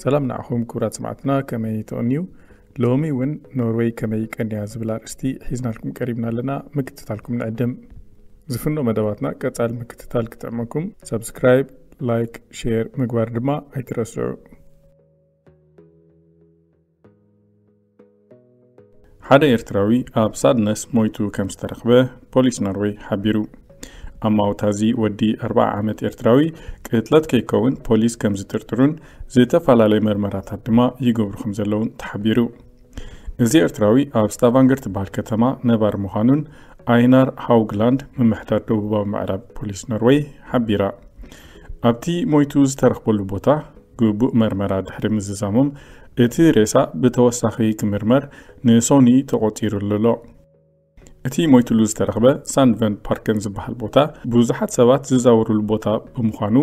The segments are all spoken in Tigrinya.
ሰላም ንዓኹም ክቡራት ሰማዕትና፣ ከመይ ትቕንዩ? ሎሚ እውን ኖርወይ ከመይ ቀንያ ዝብል ኣርእስቲ ሒዝናልኩም ቀሪብና ኣለና። ምክትታልኩም ንዕድም። ዝፍኖ መደባትና ቀጻል ምክትታል ክጥዕመኩም ሳብስክራይብ፣ ላይክ፣ ሼር ምግባር ድማ ኣይትረስዑ። ሓደ ኤርትራዊ ኣብ ሳድነስ ሞይቱ ከም ዝተረኽበ ፖሊስ ኖርወይ ሓቢሩ። ኣማውታ እዚ ወዲ ኣርብዓ ዓመት ኤርትራዊ ቅትለት ከይከውን ፖሊስ ከም ዝጥርጥሩን ዝተፈላለየ መርመራታት ድማ ይገብሩ ከም ዘለውን ተሓቢሩ። እዚ ኤርትራዊ ኣብ ስታቫንገር ትበሃል ከተማ ነባር ምዃኑን ኣይናር ሃውግላንድ ምምሕዳር ደቡባዊ ምዕራብ ፖሊስ ኖርወይ ሓቢራ። ኣብቲ ሞይቱ ዝተረኽበሉ ቦታ ግቡእ መርመራ ድሕሪ ምዝዛሞም እቲ ሬሳ ብተወሳኺ ክምርመር ንሶኒ ተቖጺሩሉ ኣሎ። እቲ ሞይትሉ ዝተረኽበ ሳንድቨን ፓርከን ዝበሃል ቦታ ብዙሓት ሰባት ዝዛወሩሉ ቦታ ብምዃኑ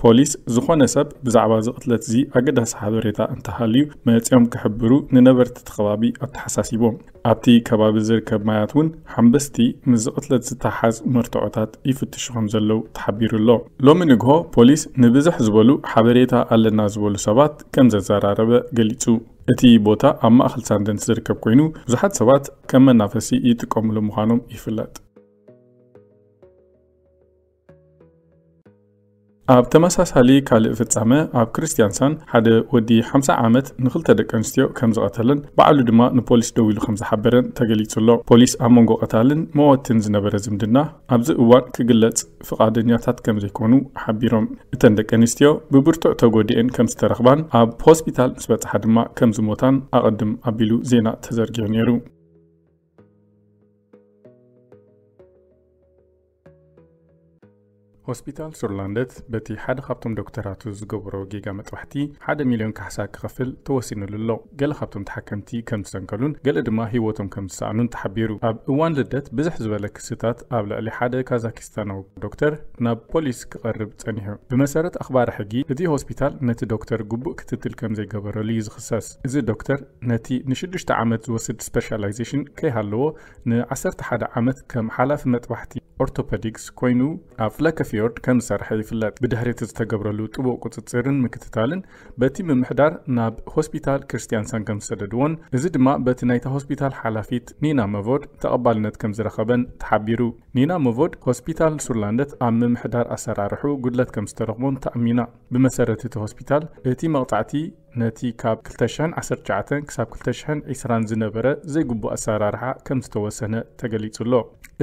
ፖሊስ ዝኾነ ሰብ ብዛዕባ እዚ ቅትለት እዚ ኣገዳሲ ሓበሬታ እንተሃልዩ መጺኦም ክሕብሩ ንነበርቲ እቲ ከባቢ ኣተሓሳሲቦም። ኣብቲ ከባቢ ዝርከብ ማያት እውን ሓምበስቲ ምስ ዝቕትለት ዝተሓዝ መርትዖታት ይፍትሹ ከም ዘለዉ ተሓቢሩ ኣሎ። ሎሚ ንግሆ ፖሊስ ንብዝሕ ዝበሉ ሓበሬታ ኣለና ዝበሉ ሰባት ከም ዘዘራረበ ገሊጹ። እቲ ቦታ ኣብ ማእኸል ሳንደንስ ዝርከብ ኮይኑ ብዙሓት ሰባት ከም መናፈሲ ይጥቀሙሉ ምዃኖም ይፍለጥ። ኣብ ተመሳሳሊ ካልእ ፍጻመ ኣብ ክርስቲያንሳን ሓደ ወዲ ሓምሳ ዓመት ንኽልተ ደቂ ኣንስትዮ ከም ዝቐተለን ባዕሉ ድማ ንፖሊስ ደዊሉ ከም ዝሓበረን ተገሊጹ ኣሎ። ፖሊስ ኣብ መንጎ ቀታልን መወትን ዝነበረ ዝምድና ኣብዚ እዋን ክግለጽ ፍቓደኛታት ከም ዘይኮኑ ሓቢሮም። እተን ደቂ ኣንስትዮ ብብርቱዕ ተጎዲኤን ከም ዝተረኽባን ኣብ ሆስፒታል ምስ በጽሓ ድማ ከም ዝሞታን ኣቐድም ኣቢሉ ዜና ተዘርጊሑ ነይሩ። ሆስፒታል ሱርላንደት በቲ ሓደ ካብቶም ዶክተራቱ ዝገበሮ ጌጋ መጥባሕቲ ሓደ ሚልዮን ካሕሳ ክኸፍል ተወሲኑሉ ኣሎ። ገለ ካብቶም ተሓከምቲ ከም ዝሰንከሉን ገለ ድማ ህይወቶም ከም ዝሰኣኑን ተሓቢሩ። ኣብ እዋን ልደት ብዝሕ ዝበለ ክስታት ኣብ ልዕሊ ሓደ ካዛኪስታናዊ ዶክተር ናብ ፖሊስ ክቐርብ ጸኒሑ። ብመሰረት ኣኽባሪ ሕጊ፣ እቲ ሆስፒታል ነቲ ዶክተር ግቡእ ክትትል ከም ዘይገበረሉ እዩ ዝኽሰስ። እዚ ዶክተር ነቲ ንሽዱሽተ ዓመት ዝወስድ ስፔሻላይዜሽን ከይሃለዎ ንዓሰርተ ሓደ ዓመት ከም ሓላፊ መጥባሕቲ ኦርቶፐዲክስ ኮይኑ ኣብ ፍለከፍዮርድ ከም ዝሰርሐ ይፍለጥ። ብድሕሪ እቲ ዝተገብረሉ ጥቡቕ ቁጽጽርን ምክትታልን በቲ ምምሕዳር ናብ ሆስፒታል ክርስቲያንሰን ከም ዝሰደድዎን እዚ ድማ በቲ ናይታ ሆስፒታል ሓላፊት ኒና መቮድ ተቐባልነት ከም ዝረኸበን ተሓቢሩ። ኒና መቮድ ሆስፒታል ሱርላንደት ኣብ ምምሕዳር ኣሰራርሑ ጉድለት ከም ዝተረኽቦን ተኣሚና። ብመሰረት እቲ ሆስፒታል እቲ መቕጻዕቲ ነቲ ካብ ክልተ ሽሕን ዓሰርተ ትሽዓተን ክሳብ ክልተ ሽሕን ዕስራን ዝነበረ ዘይግቡእ ኣሰራርሓ ከም ዝተወሰነ ተገሊጹ ኣሎ።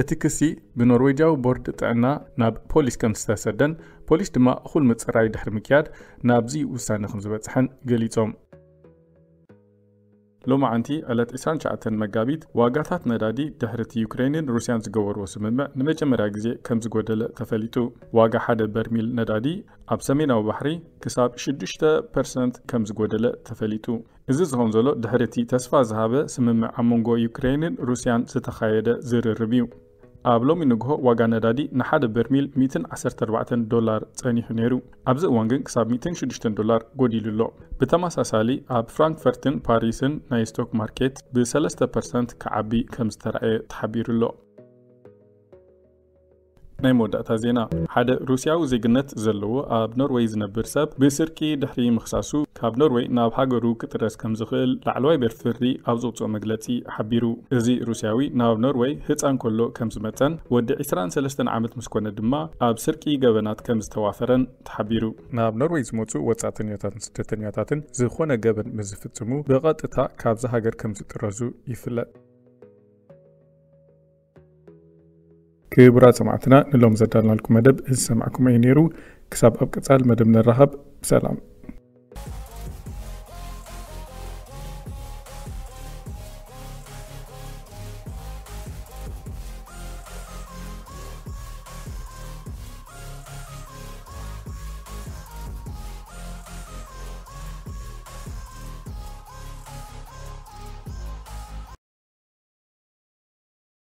እቲ ክሲ ብኖርዌጃዊ ቦርድ ጥዕና ናብ ፖሊስ ከም ዝተሰደን ፖሊስ ድማ እኹል ምጽራይ ድሕሪ ምክያድ ናብዚ ውሳነ ከም ዝበጽሐን ገሊጾም። ሎማዓንቲ ዕለት ዕስራን ትሽዓተን መጋቢት ዋጋታት ነዳዲ ድሕሪ እቲ ዩክሬንን ሩስያን ዝገበርዎ ስምምዕ ንመጀመርያ ግዜ ከም ዝጎደለ ተፈሊጡ። ዋጋ ሓደ በርሚል ነዳዲ ኣብ ሰሜናዊ ባሕሪ ክሳብ ሽዱሽተ ፐርሰንት ከም ዝጎደለ ተፈሊጡ። እዚ ዝኸውን ዘሎ ድሕሪ እቲ ተስፋ ዝሃበ ስምምዕ ኣብ መንጎ ዩክሬንን ሩስያን ዝተኻየደ ዝርርብ እዩ። ኣብ ሎሚ ንግሆ ዋጋ ነዳዲ ንሓደ በርሚል ሚእትን ዓሰርተ ኣርባዕተን ዶላር ጸኒሑ ነይሩ። ኣብዚ እዋን ግን ክሳብ ሚእትን ሽዱሽተን ዶላር ጎዲሉ ኣሎ። ብተመሳሳሊ ኣብ ፍራንክፈርትን ፓሪስን ናይ ስቶክ ማርኬት ብሰለስተ ፐርሰንት ክዓቢ ከም ዝተራእየ ተሓቢሩ ኣሎ። ናይ መወዳእታ ዜና። ሓደ ሩስያዊ ዜግነት ዘለዎ ኣብ ኖርወይ ዝነብር ሰብ ብስርቂ ድሕሪ ምኽሳሱ ካብ ኖርወይ ናብ ሃገሩ ክጥረዝ ከም ዝኽእል ላዕለዋይ ቤት ፍርዲ ኣብ ዘውፅኦ መግለፂ ሓቢሩ። እዚ ሩስያዊ ናብ ኖርወይ ህፃን ከሎ ከም ዝመፀን ወዲ ዕስራን ሰለስተን ዓመት ምስ ኮነ ድማ ኣብ ስርቂ ገበናት ከም ዝተዋፈረን ተሓቢሩ። ናብ ኖርወይ ዝመፁ ወፃእተኛታትን ስደተኛታትን ዝኾነ ገበን ምስ ዝፍፅሙ ብቐጥታ ካብዚ ሃገር ከም ዝጥረዙ ይፍለጥ። ክቡራት ሰማዕትና፣ ንሎም ዘዳልናልኩም መደብ እዚ ሰማዕኩም እዩ ነይሩ። ክሳብ ኣብ ቀጻሊ መደብ ንራኸብ፣ ብሰላም።